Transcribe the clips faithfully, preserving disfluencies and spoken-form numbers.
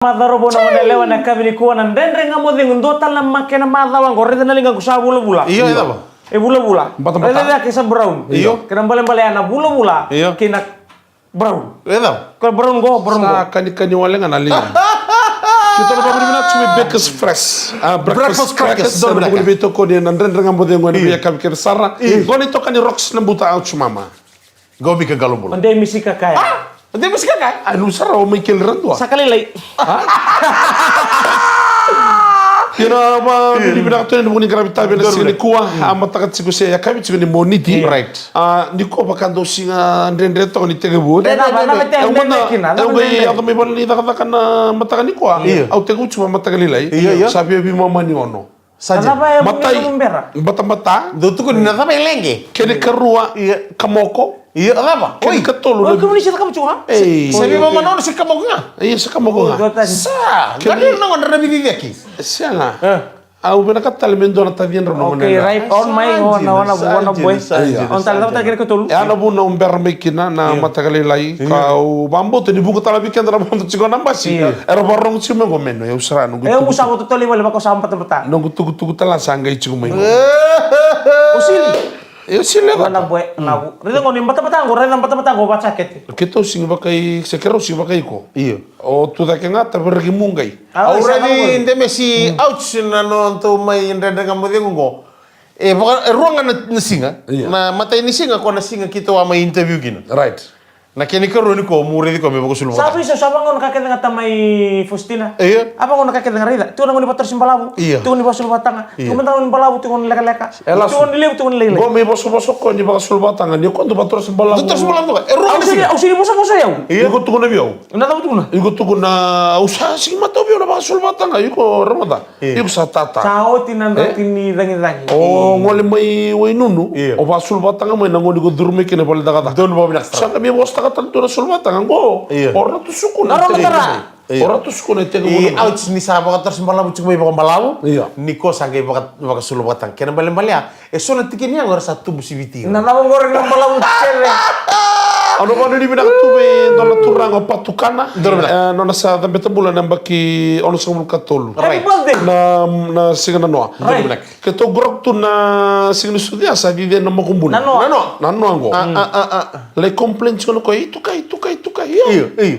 Macawa rau vou na gone yalewa na yakavi nikua na Dredre Ga Mo Cegu, dua tale na ma-, kena macawa qo, raica na liga qo sa vulavula. Io, e cava? E vulavula. Batabata. Raica cake sa brown. Io. Kena balebale ya na vulavula. Io. Kei na brown. E cava? Ko brown qo, brown qo. Sa kanikani wale ga na liga. Keitou na vakavinavinaka tiko vei Bakers Fresh. A, Breakfast Crackers. Breakfast Crackers, donu vinaka. Ena vuku ni veitokoni ena Dredre Ga Mo Cegu ena veiyakavi kece sara. Io. Qo na itokani Rocks Nabuta, ouch mama. Qo Mika Qalobula. O de misika kaya. A, o de misika kaya. A, nu sara o Michael Radua. Sa ka lailai. Io, na va, ni vinaka tu ni vuku ni qaravi tavi ena siga nikua. A, mataka tiko se yakavi tiko ni Moniti. Right. A, nikua vaka dau siga dredre toka ni tekivu. E, na, na, na, e, na, au qai yaco mai vale ni cakacaka na mataka nikua. Io. Au tekivu tiko vakamataka lailai. Io, io. Sa via veimama ni ono. Sa dina. Matai, batabata. Dou tukuni na cava e leqe. Kena ikarua, io, kamoko. Io, cava? Kena ikatolu, oi, na, kemuni se cakava tiko ga? Ei. Sa veimama na ono se kamoko ga? Io, se kamoko ga. Sa, kena, qai na gona na viciceki. Sega. E. Au vinakata tale me dua na taciyadrau na gona. Okay, right. On mai, on, on, on, on, boy. Sa dina, sa dina. On tale, cava tale kena ikatolu? E a na vuna au bera mai kina na mataka lailai. Io. Ka au vakabauta ni vuqa tale vei keda na vodo tiko na basi. Io. Era vakarorogo tiko mai qo me no, au sara noqu, e, au tukutuku. Sa vodo tale i vale vaka au sa batabata. Noqu tukutuku tale sa qai tiko mai qo. O sili. E, o sili vata. Vana boy, na vu. Raica qo ni batabata qo, raica batabata qo, vajakete. Keitou sigi vakai, se keirau sigi vakai iko. Io. O tu cake ga, taviraki muqai. Au raici demesi, ouch, na nodatou mai Dredre Ga Mo Cegu qo. E vaka, e rua ga na, na siga. Io. Na matai ni siga, ko na siga keitou a mai interview kina. Right. Na kena ikarua ni ko, mo raici ko me vakasuluvata. Sa veisau, sa vagauna ka kece ga tamai Faustina. Io. A vagauna ka kece ga raica. Tiko na gauna ni vakatorosibalavu. Io. Tiko ni vakasuluvataga. Io. Tiko mada na gauna ni balavu, tiko ni lekaleka. E lasu. Tiko ni levu, tiko ni lailai. Qo me ivosavosa ko ni vakasuluvataga, ni ko dau vakatorosibalavu. Vakatorosibalavu toka. E rua ga na siga. Au sega ni vosavosa au. Io. Iko tukuna vei au. Na cava tukuna? Iko tukuna, au sa sigi matau vei au na vakasuluvataga. Iko rogoca. Io. Iko sa tata. Sa oti na draki ni cagicagi. O gole mai Wainunu. Io. O vakasuluvataga mai na gauna iko curu mai kina vale ni cakacaka. Donu vakavinaka sara. Sa qai mai vosataka tale tu na suluvataga qo. Io. O ratou sukuna. Na rogo tara. Io. O ratou sukuna e tena gauna. Ouch, ni sa vakatorosibalavu tiko mai vakabalavu. Io. Ni ko sa qai vaka, vakasuluvataga. Kena balebale ya. E so na tikiniyago era sa tubu siviti. Na cava qori na balavu kece. Au na vakanuinui vinaka tu vei dua na turaga o Patukana. Dua na vinaka. E, nona sa cabeta bula na yabaki onosagavulu ka tolu. Right. Happy birthday. Na, na siga nanoa. Right. Dua na vinaka. Keitou qoroka tu na siga ni sucu ya sa cici na makubuna. Nanoa. Nanoa. Nanoa qo. A, a, a, a. Lai complain tiko na koya, itukai, itukai, itukai. Io. Io, io.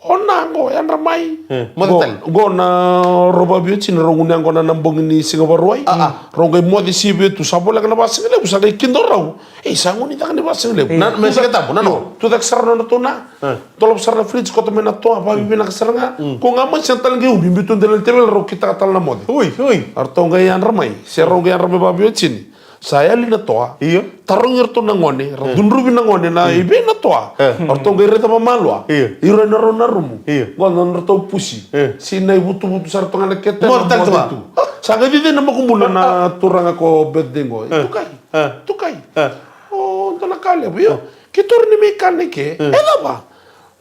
O na qo, yadra mai. E, moce tale. Qo, qo na rau vakaviotini, rau gunu yaqona na bogi ni siga Vakarauwai. A, a. Rau qai moce sivia tu, sa voleka na vakasigalevu, sa qai kidorau. Ei, sa gunu cake ni vakasigalevu. Na, me Siga Tabu, na, no. Tu cake sara na nodratou na. E. Dolava sara na fridge, koto mai na toa, vakavivinaka sara ga. Mm. Ko ga mai sega tale qai ubi, biu tu dela ni teveli, rau kitaka tale na moce. Ui, ui. A ratou qai yadra mai, se rau qai yadra mai vakaviotini. Sa yali na toa. Io. Tarogi iratou na gone, ra cudruvi na gone na i vei na toa. E. Ratou qai raica vakamalua. Io. Ira na rau na rumu. Io. Qo na nodratou pusi. E. Sinai vutuvutu sara toka na kete. Moce tale tu. Sa qai cici na makubuna na turaga ko birthday qo. E. Tukai. E. Tukai. E. O, dua na ka levu, io. E. Keitou ni mai kana i ke. E. E cava?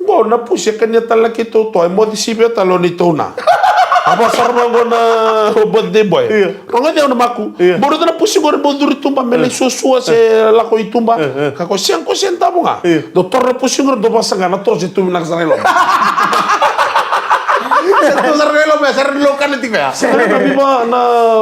Qo na pusi e kania tale na keitou toa, e moce sivia tale o neitou na. A vakasara vaqo na birthday boy. Io. Rogoci au na maku. Io. Bau raica na pusi qori bau curu i tuba me lai suasua se lako i tuba. Io, io. Ka ko sega, ko sega davo ga. Io. Dau toro na pusi qori, dau vakasaqa na toa se tu vinaka sara i loma. Se tu sara i loma, sara ni lou kana tiko ya. Na viva, na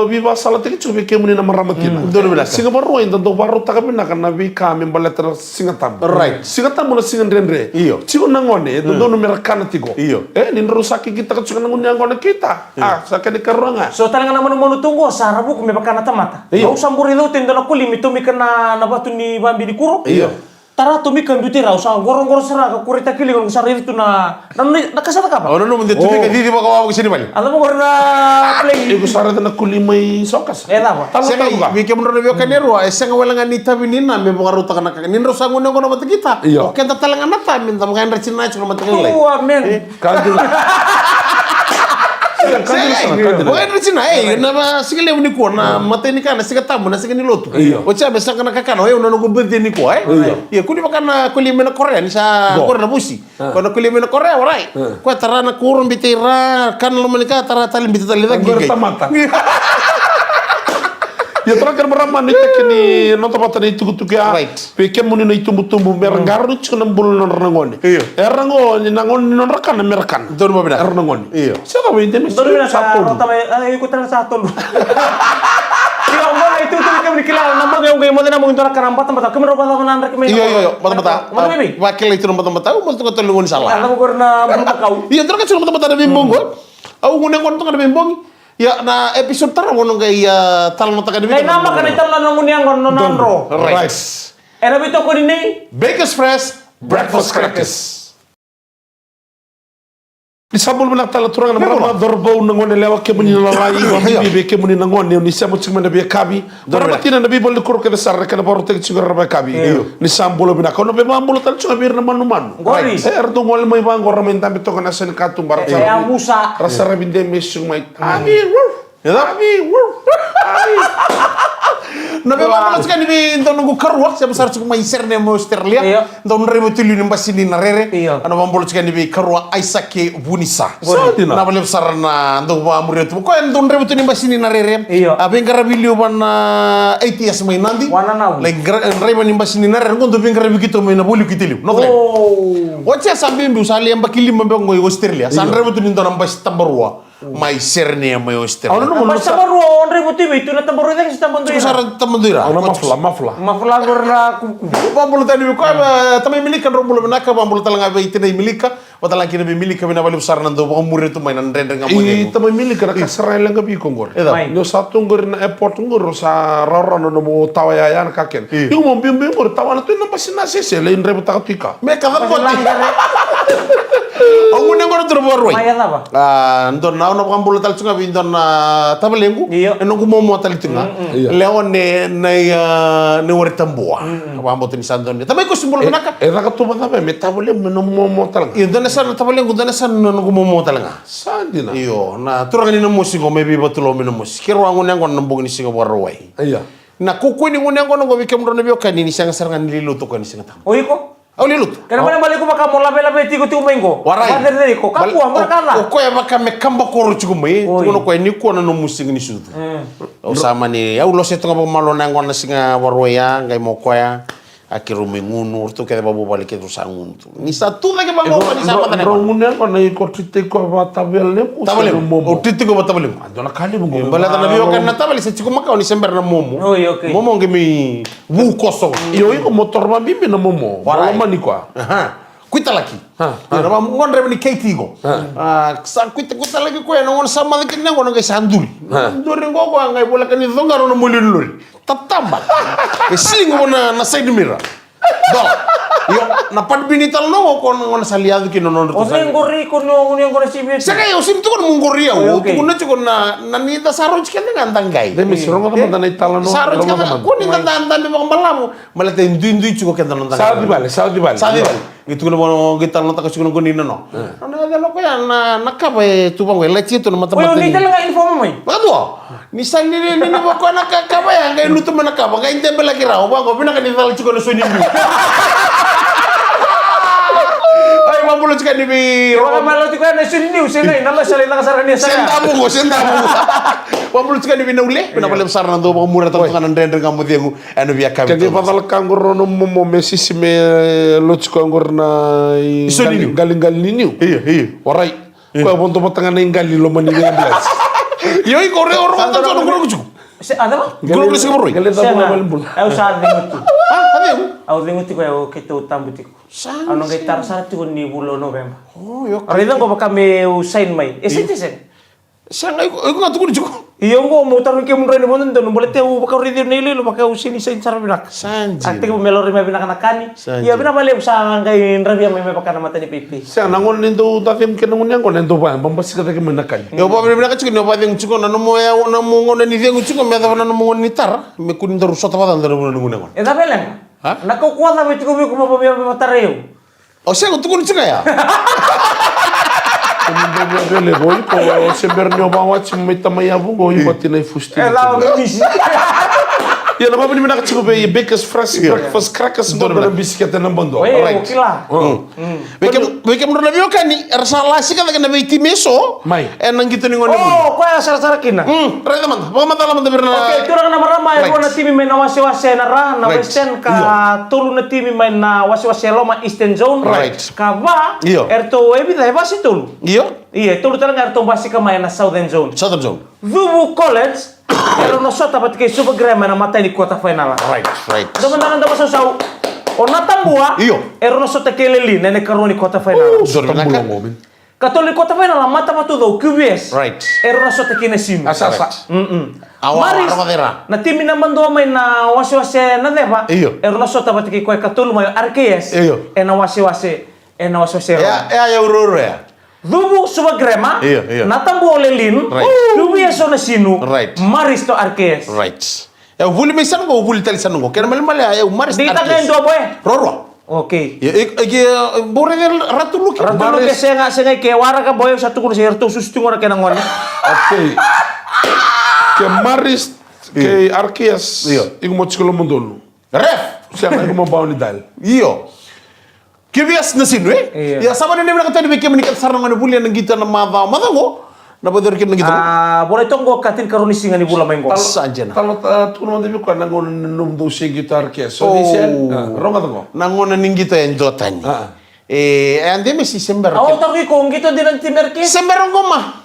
viva sala tiko vei kemuni na marama kina. Mm. Donu vinaka. Siga Vakarauwai da dau vakarautaka vinaka na veika me baleta na Siga Tabu. Right. Siga Tabu na siga dredre. Io. Tiko na gone, e dodonu me ra kana tiko. Io. E, ni drau sa kikitaka tiko na gunu yaqona kita. Io. A, sa kena ikarua ga. So tale ga na manumanu tu qo sa ravuku me vaka na tamata. Io. Au sa buri cau tei dua na koli me tomika na, na vatu ni vabi ni kuro. Io. Tara tomika biuti rau sa qoroqoro sara ka kuretaki liga, au sa raici tu na Na, na, na ka sa cakava. O, na nomu de tu vei ka cici vakawawa ki seni vale. A cava qori na play? Iko sa raica na koli mai Sokasa? E cava? Sega, vei kemudrau na veiwekani e rua, e sega wale ga ni tavi ni na me vakarautaka na ka. Ni drau sa gunu yaqona vata kei ta. Io. O keda tale ga na ta me da vakayadrati na tiko na mataka lailai. Tua, man. E, ka dina. Sega, ka dina sara, ka dina. Vakayadrati na, e, na va, siga levu nikua, na matai ni ka, na Siga Tabu, na siga ni lotu. Io. Oti ya me saqa na kakana, o yau na noqu birthday nikua, e? Io. Ia, kua ni vaka na koli mai na Korea, ni sa qori na vusi. A. Ko na koli mai na Korea, warai. A. Ko tara na kuro, biuti ira, kana loma ni ka, tara tale, biuti tale, cake qori qai. Tamata. Ia turaga kei na marama, nuitaki ni noda vata na itukutuku ya. Right. Vei kemuni na itubutubu, me ra qarauni tiko na bula ni nodra na gone. Io. Era gone, na gone ni nodra kana, me ra kana. Donu vakavinaka. Era na gone. Io. Sa cava e dua na sa tolu. Io, qo na itukutuku kemuni kila, na moce au qai moce na moce dua na kana batabata. Kemuni rau vacava na draki mai. Io, io, io, batabata. Moce mai. Vakilai tu na batabata, au moce tu ga tolu na gone sala. Io, turaga tiko na batabata na veibogi. Au gone gone tu ga na veibogi. Ia, na episode tara, au na qai, a, talanoataka ni vei kemuni. Qai namaka na italanoa na gunu yaqona na nona dro. Right. Ena veitokoni nei Bakers Fresh Breakfast Crackers. Ni sa bula vinaka tale turaga na marama, cauravou, na gone yalewa, kemuni na lalai, vakabibi vei kemuni na gone ni sema tiko mai na veiyakavi. Donu vinaka. Marama, tina, na veivalu ni kuro kece sara na kena vakarautaki tiko na yakavi. Io. Ni sa bula vinaka, au na veivakabula tale tiko ga vei ira na manumanu. Qori. E, era dau gole mai vaqo, ra mai dabe toka na yasa ni katuba, ra saravi. E, a musa. Ra saravi dei me sucu mai. Ami, woo. Eda? Ami, woo. Ami. Na veivakabula tiko yani vei dau noqu karua, sema sara tiko mai Sydney mai Australia. Io. Dau draiva tu liu ni basi ni na rere. Io. Na veivakabula tiko yani vei karua Isaac Vunisa. Sa dina. Vinaka vakalevu sara na dau vakamuria tu. Koya e dau draiva tu ni basi ni na rere. Io. A veiqaravi liu vua na A T S mai Nadi. Wananau. Lai qara-, draiva ni basi ni na rere. Qo dau veiqaravi keitou mai na voliu keitou liu. Northland. Oh. Oti ya sa biubiu, sa lai yabaki lima beka qo i Australia. Sa draiva tu ni dua na basi tabarua. Mai Sydney mai Australia. Au na nomu basi tabarua o draiva tu vei tu na tabarua cake se tabaduira. Tiko sara tabaduira. Au na mafula, mafula. Mafula qori na kukuvu. Vakabula tale vei koya, e, tamai Milika, drau bula vinaka, vakabula tale ga vei tinai Milika. Vata tale ga kina vei Milika, vinaka vakalevu sara na dau vakamuria tu mai na Dredre Ga Mo Cegu. I tamai Milika, na ka sara e leqa vei iko qori. Eda. Ni o sa tu qori na airport qori, o sa rawarawa na nomu tawa yaya na ka kena. Io. Iko mo biubiu qori, tawana tu na basi na sese, lai draivataka tu i ka. Me ka cava basi voti. Au gunu yaqona tu na Vakarauwai. Mai a cava? A, dua na, au na vakabula tale tu ga vei dua na tavalequ. Io. E noqu momo tale tu ga. Mm, mm. Io. Lewa ne, na, a, ne Waritabua. Mm, mm. Vakabauta ni sa dua ni tamai Kosi, bula vinaka. E caka tu vacava me tavalequ me nomu momo tale ga? Io, dua na yasana na tavalequ, dua na yasana na noqu momo tale ga. Sa dina. Io, na turaga ni Namosi qo, mai Veivatulou mai Namosi. Keirau a gunu yaqona na bogi ni siga Vakarauwai. Io. Na kaukauwa ni gunu yaqona qo vei kemudrau na veiwekani, ni sega sara ga ni lai lotu o koya ni Siga Tabu. O iko? Au lai lotu. Kena ibalebale iko vaka mo lavelave tiko tiko mai qo. Warai. Vacerece iko. Kakua, mo na kaca. O koya vaka me kabakoro tiko mai. Oi. Tukuna o koya nikua na nomu siga ni sucu. Mm. Au sa mani, au lose tu ga vakamalua na yaqona na siga Vakarauwai ya, qai mai o koya. A keirau mai gunu, o ratou kece vakavuvale keirau sa gunu tu. Ni sa tu cake vaqo, ni sa mata na yaqona. Drau gunu yaqona, iko treat-taki koya vaka tavalequ, tavalequ se momo? Au treat-taki koya vaka tavalequ. A dua na ka levu qo. Baleta na veiwekani na tavale sa tiko makawa ni se bera na momo. Oi, okay. Momo qai mai vu koso. Io, iko mo toro vakabibi na momo. Warai. Mo lomani koya. Aha. Kuitalaki. Ha, ha. Io, na vakamuria ni Katie qo. Ha. A, sa kuita, kuitalaki koya, na gauna sa maca kina na yaqona qai sa duri. Ha. Duri qo, qo a qai voleka ni coqaro na moli ni lori. Tataba. E siga qo na, na side mirror. Dola. Io, na part B ni talanoa qo, qo na gauna sa lai yaco kina na nodratou. O cei qori iko ni o gunu yaqona sivi? Sega, au sega ni tukuna mo qori au. Oi, okay. Au tukuna tiko na, na ni da sa rogoci keda ga da qai. Dai me sa rogoca mada na italanoa. Sa rogoci keda ga. Ko ni da da dabe vakabalavu. Baleta e duidui tiko keda na noda qai. Sa civale, sa civale. Sa civale. Qai tukuna vaqo, qai talanoataka tiko na qo ni nanoa. E. Nona yaco lako ya na, na kava e tu vaqo, e lati tu na matamata. Oi, ni tale ga uniform mai. Vakadua. Ni sa ni, ni, ni vako na ka, kava ya, qai lutu mai na kava, qai debelaki rawa, vaqo, vinaka ni cala tiko na soni niu. Ai, vakabula tiko yani vei Roa. Vaka mai loti koya na soni niu, se qai, na mai sala i caka sara ni saka. Senda vuqo, senda vuqo. Vakabula tiko yani vei Naule, vinaka vakalevu sara na dau vakamuria tale tu ga na Dredre Ga Mo Cegu. Ena via ka. Ke qai vacala ka qori na nomu momo me sisi me loti koya qori na i soni niu. Qaliqali ni niu. Io, io. Warai. Io. Koya vodo vata ga na iqali loma ni ambulance. Io, iko re oro vata ga na qoroqo tiko. Se, a cava? Qoroqo ni Siga Vakarauwai. Qali cava na valibula. Au sa cegu tu. A, a cegu? Au cegu tiko, au keitou tabu tiko. Sa. Au na qai tara sara tiko ni vula o November. O, io. Raica qo vaka meu sign mai. E citizen. Sega, iko, iko ga tukuni tiko. Io, qo mo tarogi kemudrau ni vodo donu, baleta au vakaraici au na iloilo, vaka au sega ni sign sara vinaka. Sa dina. A tekivu me laurai mai vinaka na kani. Sa dina. Ia, vinaka vakalevu sa qai dravia mai me vaka na mata ni paipai. Sega, na gauna ni dau dacemu kei na gunu yaqona, e dau vaya, ba basika cake mai na kani. Io, vakavinavinaka tiko ni o vakacegu tiko, na nomu ya, na nomu gauna ni cegu tiko, me yacova na nomu gauna ni tara, me kua ni daru sota vata, daru vuna na gunu yaqona. E cava e leqa? A? Na kaukaua cava e tiko vei iko mo via me vakatarai au? O sega, tukuni tiko ya. Kemudou via vele, o iko, o se bera ni o vakawati mai tamai yavu qo, i vati na i fusti. E, la, o misi. Ia na vavinavinaka tiko vei Bakers Fresh Breakfast Crackers, dua na bisikete naba dua. Oi, o kila. Vei kemudrou na veiwekani era sa lasika cake na veitimi eso. Mai. Ena qito ni gone vuli. O koya sarasara kina. Raica mada, vakamacala mada vei ira na. Okay, turaga na marama, e rua na timi mai na wasewase na Ra na Western, ka tolu na timi mai na wasewase Loma, Eastern Zone. Right. Ka va, eratou e vica, e va se tolu. Io. Ia, e tolu tale ga eratou basika mai ena Southern Zone. Southern Zone. Cuvu College, erau na sota vata kei Suva Grammar ena matai ni quarter final. Right, right. Dua mada na dau sausau. O Natabua, io, erau na sota kei Lelean ena ikarua ni quarter final. Sota bula qo, man. Katolu ni quarter final, Matavatucou, Q V S. Right. Erau na sota kei Nasinu. Asasa. Mm-mm. Awa, Maris, awa, awa, na timi naba dua mai na wasewase na ceva. Io. Erau na sota vata kei koya katolu mai o R K S. Io. Ena wasewase, ena wasewase. Ea, ea, ea, uro, uro, ea. Cuvu Suva Grammar, io, io, Natabua o Lelean, right, Q V S o Nasinu, right, Maris o R K S. Right. E vuli mai sana qo, vuli tale sana qo. Kena malemale, e Maris o R K S. Dikitaka e dua boy. Roro. Okay. Ia, e, e, e, bore de Ratu Luke. Ratu Luke, sega, sega, ke waraka boy, sa tukuna se ratou susu tiko na kena gone. Okay. Ke Maris, ke R K S. Io. Iko mo tiko lomodonu. Ref. Sega, iko mo bau ni dal. Io. Q V S Nasinu, e? Io. Ia, sa vakanuinui vinaka tale vei kemuni kece sara na gone vuli ena qito ena macawa, macawa qo. Na vakaicori kemuni na qito. A, volai toka qo ka tinikarua ni siga ni vula mai qo. Sa dina. Talo, a, tukuna mada vei koya na gauna ni nomudou se qito R K S. So, they said, a, rogoca qo. Na gauna ni qito e duatani. A, a. E, e a de me si se bera. A, o taku iko qito dina ni timi R K S? Se bera qo ma.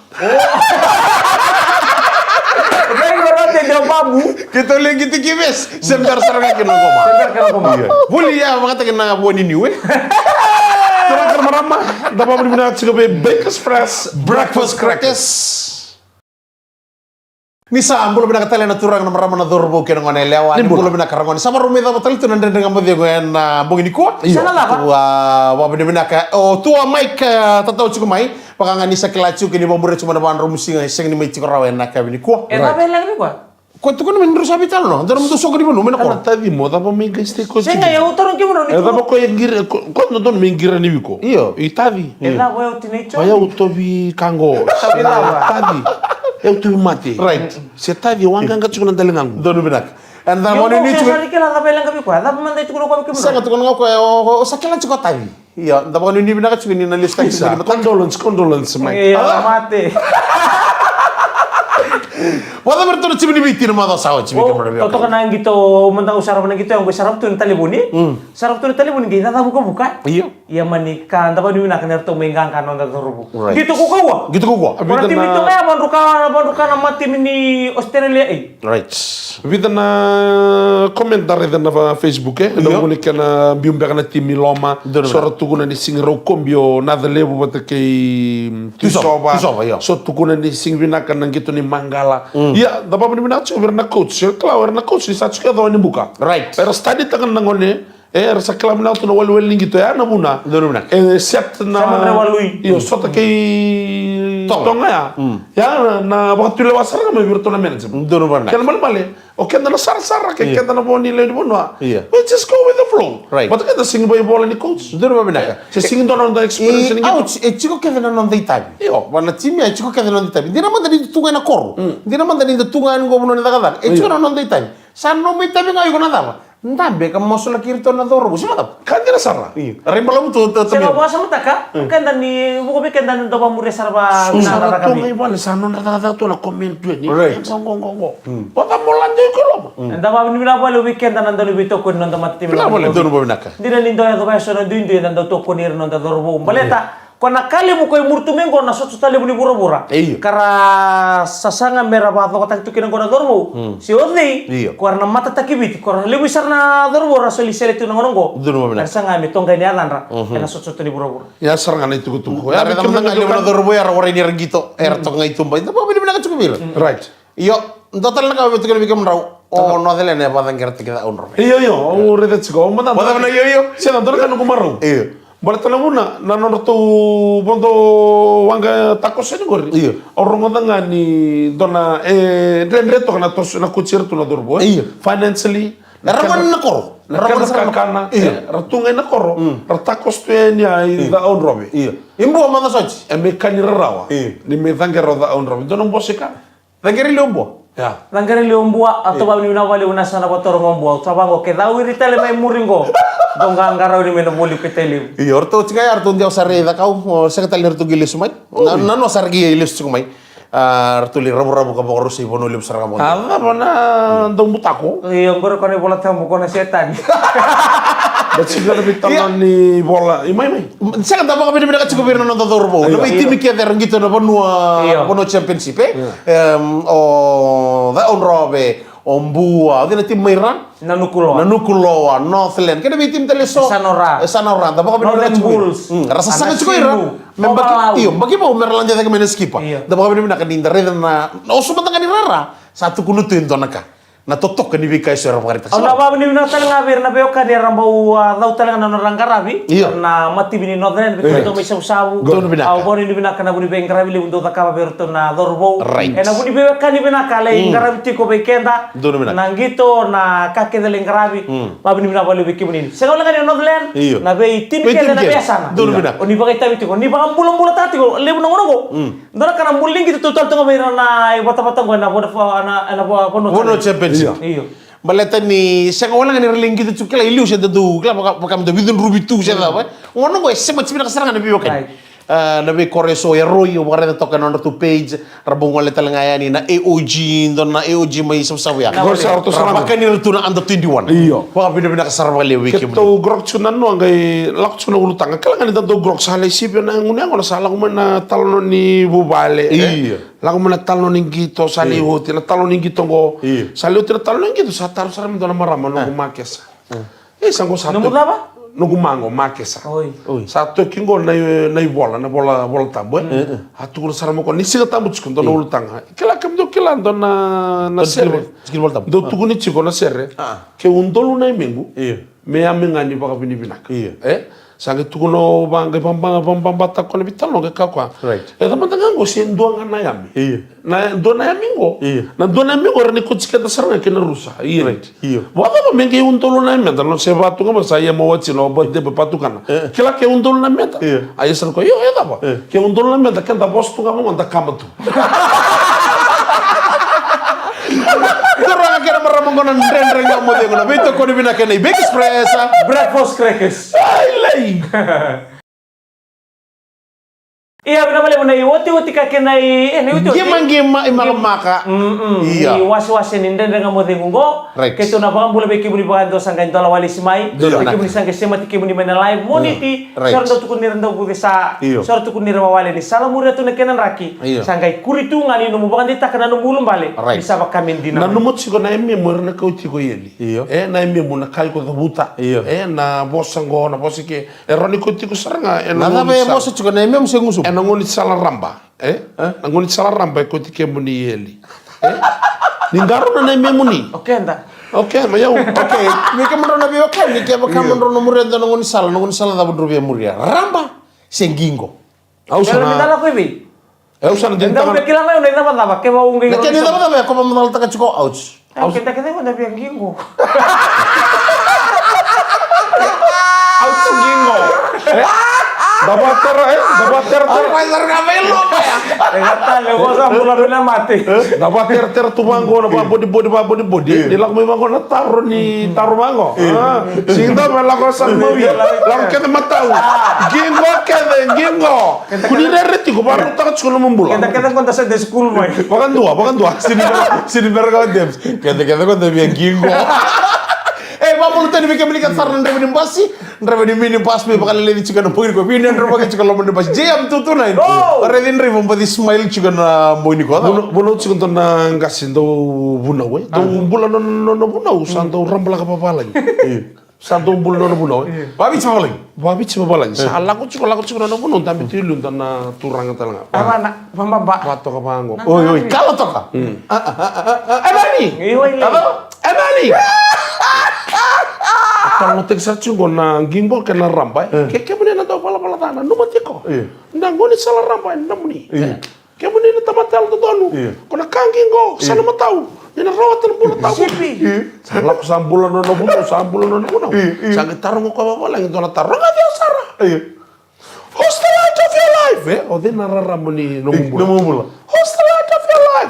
Vei iko rau te dau babu. Keitou lai qito Q V S, se bera sara ga kina qo ma. Se bera kina qo ma. Io. Vuli, ia, vakataki na vua ni niu, e. Turaga kei na marama, da vakavinavinaka tiko vei Bakers Fresh Breakfast Crackers. Ni sa bula vinaka tale na turaga, na marama, na cauravou kei na gone yalewa. Ni bula vinaka ragone. Sa varau mai cava tale tu na Dredre Ga Mo Cegu ena bogi nikua. Io. Sa na cava? Tua, vakavinavinaka. O tua Mike, e, tatau tiko mai. Vaka ga ni sa kila tiko kei ni vakamuria tiko mai na vadrau musiga, e sega ni mai tiko rawa ena yakavi nikua. E cava e leqa vei koya? Ko tukuna me ni rau sa veitalanoa, dua na nomudou soqo ni vanua mai na koro. Taci mo, cava mai qai stay ko tiko. Sega, au tarogi kemudrou ni. E cava ko e qiri, ko, ko dodonu me qiri ni viko. Io. I taci. E cava e oti nei Joni? Vaya utovi kango. Taci cava? Taci. E utovi mate. Right. Se taci, waqaqa tiko na daligaqu. Donu vinaka. E cava ni tiko. Sa kila cava e leqa vei koya, cava mada e tukuna koya vei kemudrou. Sega, tukuna ga koya, o, o, o sa kila tiko taci. Io, da vakanuinui vinaka tiko ni na lesu tale tiko. Condolence, condolence, Mike. Io, mate. Vakacava me ratou na timi ni Viti na macawa sa oti, Mike, mara via. Totoka na qito, mada au sarava na qito, au qai sarava tu na talevoni. Mm. Sarava tu na talevoni, qai caca vukavuka. Io. Ia mani ka da vakanuinui vinaka ni ratou mai qaqa na noda cauravou. Right. Qito kaukaua. Qito kaukaua. Ko na timi toka ya, vadruka, vadruka na matimi ni Australia, e. Right. Vica na comment da raica na va-, Facebook, e? Io. Na vuni kena biu beka na timi Loma. Donu. So ra tukuna ni sigi rau kobi o Nacalevu vata kei, mm, Tuisova. Tuisova, io. So tukuna ni sigi vinaka na qito ni Maqala. Mm. Ia, da vakavinavinaka tiko vei ira na coach. Era kila, era na coach ni sa tiko e yaco ni buka. Right. Era study taka na gone. E, era sa kila vinaka tu na waliwali ni qito, ya na vuna. Donu vinaka. E set na. Sa madra walui. Io, sota kei Toga. Toga ya. Mm. Ya na, na vakatulewa sara ga mai vei iratou na management. Donu vinaka. Kena malemale, o keda na sarasara, kei keda na vo ni lewe ni vanua. Io. We just go with the flow. Right. But keda sigi vakaivola ni coach. Donu vinaka. Se sigi dua na noda experience ni qito. Au, e tiko kece na noda itavi. Io. Va na timi, e tiko kece na noda itavi. Dina mada ni da tu ga ena koro. Mm. Dina mada ni da tu ga ena qo vanua ni cakacaka. E tiko na noda itavi. Sa nomu itavi ga iko na cava? Dabe ka masulaki iratou na cauravou, se vacava? Ka dina sara. Io. Rai balavu tu, tu, tu. Sega, vakasamataka, keda ni, vuku vei keda ni dau vakamuria sara va. Sa na tu ga i vale, sa nodra cakacaka tu na comment tu yani. Right. Qo, qo, qo, qo. Mm. Vacava mo lade iko i Loma? Mm. Eda vakavinavinaka vakalevu vei keda na dau ni veitokoni na noda matatimi. Vinaka vakalevu. Donu vavinaka. Dina ni dau yaco vaya so na duidui eda dau tokoni ira na noda cauravou. Baleta. Ko na ka levu ko i muri tu mai qo na sotasota levu ni vuravura. Io. Ka ra sasaga me ra vakacokotaki tu kina qo na cauravou. Mm. Se o cei, io, ko ra na matataki Viti, ko ra levu sara na cauravou ra soli sele tu na gauna qo. Donu vavinaka. Era saga me toqai na yacadra, mhm, ena sotasota ni vuravura. Ia sara ga na itukutuku. Mm. Ia, era vei kemuni na levu na cauravou era warai ni ra qito, era toka ga i tuba. Eda vakavinavinaka tiko vei ira. Mm. Right. Io, dua tale na ka au via tukuna vei kemudrau. O Northern e vakacaqarataki Ca'audrove. Io, io, au raica tiko. Au mada. Vakacava na io, io? Se na dua na ka noqu marau. Io. Baleta na vuna, na nodratou vodo waqa tacos yani qori. Io. Au rogoca ga ni dua na, e, dredre toka na toso, na coach iratou na cauravou, e? Io. Financially. Era gone na koro. Na kena kakana, io, e, ra tu ga ina koro. Mm. Ra tacos tu yani i Ca'audrove. Io. I Bua mada sa oti. E mai ka ni rarawa. Io. Ni mai caqera o Ca'audrove. Dua na bose ka. Caqeri lewe Bua. Caqari liu o Bua, au tau vakavinavinaka vakalevu na sa na vatoro o Bua, au tau vaqo ke cau iri tale mai muri qo. Dou qaqarauni mai na voli pete levu. Io, o ratou tiko ya, o ratou dau sa raica kau, o sega tale ni ratou qai lesu mai. Na, na no sa ra qai lesu tiko mai. A, ratou lai ravuravu ka vakarusai Vanua Levu sara ga mo. A, cava na dau butako? Io, qori ko na iVola Tabu ko na Setani. Da tiko na veitalanoa ni vola. I mai, mai. Sega, da vakavinavinaka tiko vei ira na noda cauravou. Na veitimi kece era qito na vanua, vanua championship, e? Em, o, o Drove, o Bua, o cei na timi mai ra? Na Nukuloa. Na Nukuloa, Northland. Kei na veitimi tale so. Sanora. E Sanora, da vakavinavinaka tiko. Northern Bulls. Mm, ra sasaga tiko ira. Me baki, io, baki vou me ra lade cake mai na skipa. Io. Da vakavinavinaka ni da raica na, na oso mada ga ni rara. Sa tukuna tu e dua na ka. Na totoka ni veika eso era vakaraitaka. Au na vakavinavinaka tale ga vei ira na veiwekani era bau, a, cau tale ga na nodra qaravi. Io. Na mativi ni Northern, vei iratou mai Savusavu. Donu vinaka. Au vakavinavinaka na vu ni veiqaravi levu dou cakava vei iratou na cauravou. Right. E na vu ni veiwekani vinaka lai qaravi tiko vei keda. Donu vinaka. Na qito, na ka kece lai qaravi. Mm. Vakavinavinaka vakalevu vei kemuni. Sega wale ga ni o Northland, io, na veitimi kece na veiyasana. Donu vinaka. O ni vakaitavi tiko, ni vakabulabulataka tiko, levu na gauna qo. Mm. Dua na ka na bula ni qito, tautala tu ga vei ira na ivatavata qo ena Vodafone, na, ena Vo-, Vanua Championship. Io. Baleta ni sega wale ga ni ra lai qito tiko, kila, i liu se da dau, kila, vaka, vaka me da veicudruvi tu se cava. Gauna qo e sema tiko vinaka sara ga na veiwekani. Right. A, na veikoro eso e roi, au vakaraica toka ena nodratou page, ra bau gole tale ga yani na A O G, dua na A O G mai Savusavu ya. Qori sa ratou sara ga. Vakani iratou na under twenty-one. Io. Vakavinavinaka sara vakalevu vei kemuni. Keitou grok tiko na noa qai lako tiko na ulutaga. Kila ga ni da dau grok sa lai sivia na gunu yaqona sa lako mai na talanoa ni vuvale, e? Io. Lako mai na talanoa ni qito sa lai oti, na talanoa ni qito qo. Io. Sa lai oti na talanoa ni qito sa taro sara mai dua na marama, noqu makesa. E, sa qo sa nomu cava? Noqu ma qo, makesa. Oi. Oi. Sa toki qo na i-, na ivola, na vola, Vola Tabu, e? A tukuna sara mai ko ni Siga Tabu tiko, dua na ulutaga. Kila, kemudou kila dua na, na sere. Dua na tikina Vola Tabu. Dou tukuni tiko na sere. A. Ke udolu na yamequ. Io. Me yame ga ni vakavinavinaka. Io. E? Sa qai tukuna o va, qai vaba, vababata ko na veitalanoa qai kaya o koya. Right. E cava mada ga qo se dua ga na yame. Io. Na dua na yame qo. Io. Na dua na yame qo era na ikoji keda sara ga kei na rusa. Io. Right. Io. Vakacava me qai udolu na yameda, na se vatu ga ma sa ia ma wati na o birthday boy patukana. E. Kila ke udolu na yameda. Io. A ia sa na ko, io, e cava? E. Ke udolu na yameda, keda vosa tu ga vaqo da kama tu. Turaga kei na marama, qo na Dredre Ga Mo Cegu, na veitokoni vinaka ena Iveki Express, a? Breakfast crackers. Ai, lai. Ia, vinaka vakalevu na iotioti ka kena i, e, na iotioti. Qimaqima, imakamaka. Mm, mm. Ia. Ni wasewase ni Dredre Ga Mo Cegu qo. Right. Keitou na vakabula vei kemuni vakayadua sa qai dola walesi mai. Donu vinaka. Vei kemuni sa qai semati kemuni mai na live, Moniti. Right. So era dau tukuni ira dau vuce sa. Io. So era tukuni ira wawale ni sa la muria tu na kena draki. Io. Sa qai kuri tu ga ni nomu vakadeitaka na nomu ulubale. Right. Ni sa vaka me dina. Nanuma tiko na yamemu era na kauti iko i eli. Io. E, na yamemu na ka iko cavuta. Io. E, na vosa qo, na vosa ke. E rawa ni kauti iko sara ga ena gauna ni sala. Na cava e vosa tiko na yamemu se gusumu? Ena gauna ni sala raba. E? E? Na gauna ni sala raba e kauti kemuni i eli. E? Ni qarauna na yamemuni. O keda. O keda, ma yau. Okay, me kemudrau na veiwekani, kevaka kemudrau na muria dua na gaunisala, na gaunisala cava drau via muria? Raba se qiqo? Au sa na. Kila mai au na icavacava, kevaka au qai. Na kena icavacava e ko vamacalataka tiko, ouch. Au keda kece qo da via qiqo. Au tu qiqo. E? Da vatera, e? Da vatera. Au mai sara ga mai loma ya. E ga tale, ko sa bula vina mate. Da vateratera tu vaqo, na vabodibodi, vabodibodi. Ni lako mai vaqo na taro ni taro vaqo. A, sega ni dua me lako sa mai. Lako kece matau. Qiqo kece, qiqo. Kuni rere tiko, vakarautaka tiko nomu bula. Keda kece qo da Sunday school mai. Vakadua, vakadua. Sini vera, sini vera ka Dems. Keda kece qo da via qiqo. E, vakabula tani vei kemuni kece sara na draiva ni basi. Draiva ni minibus me vakaleleci tiko na bogi ni kua. Vini na draiva tiko loma ni basi. J M two two nine. Raici draiva baci smile tiko na bogi ni kua. Vunau, vunau tiko dua na qase dau vunau, e. Dau bula nona, nona vunau, sa dau rabalaka vavalagi. Sa dau bula nona vunau, e? Io. Vaviti vavalagi. Vaviti vavalagi. Sa lako tiko, lako tiko nona vunau, dabe tu i liu dua na turaga tale ga. Vavana, vababa. Vatoka vaqo. Oi, oi, kala toka. Mm. A, a, a, a, e nani? Io, io. A, e nani? Talanoataki sara tiko qo na qiqo kei na raba, e? Ke kemuni na dau valavala ca, nanuma tiko. Io. Na gaunisala raba e nomuni. Io. Kemuni na tamata yalododonu. Io. Ko na ka qiqo, sa na matau. Ni na rawata na bula tabu. Sipi. Io. Sa lako sa bula nona vunau, sa bula nona vunau. Io, io. Sa qai taroga o koya vavalagi dua na taro. Rogoci au sara. Io. Who's the light of your life? E, o cei na rarama ni nomu bula? Nomu bula. Who's the light of your life?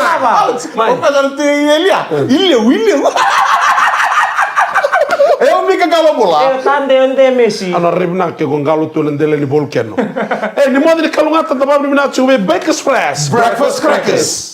Au tiko mai. Au tiko mai. Ileu, ileu. E o Mika Qalo bula. E o Tade, o Demesi. Au na raivinaka ke ko qalo tu na dela ni volcano. E, ni moce ni kalougata, da vakavinavinaka tiko vei Bakers Fresh Breakfast Crackers.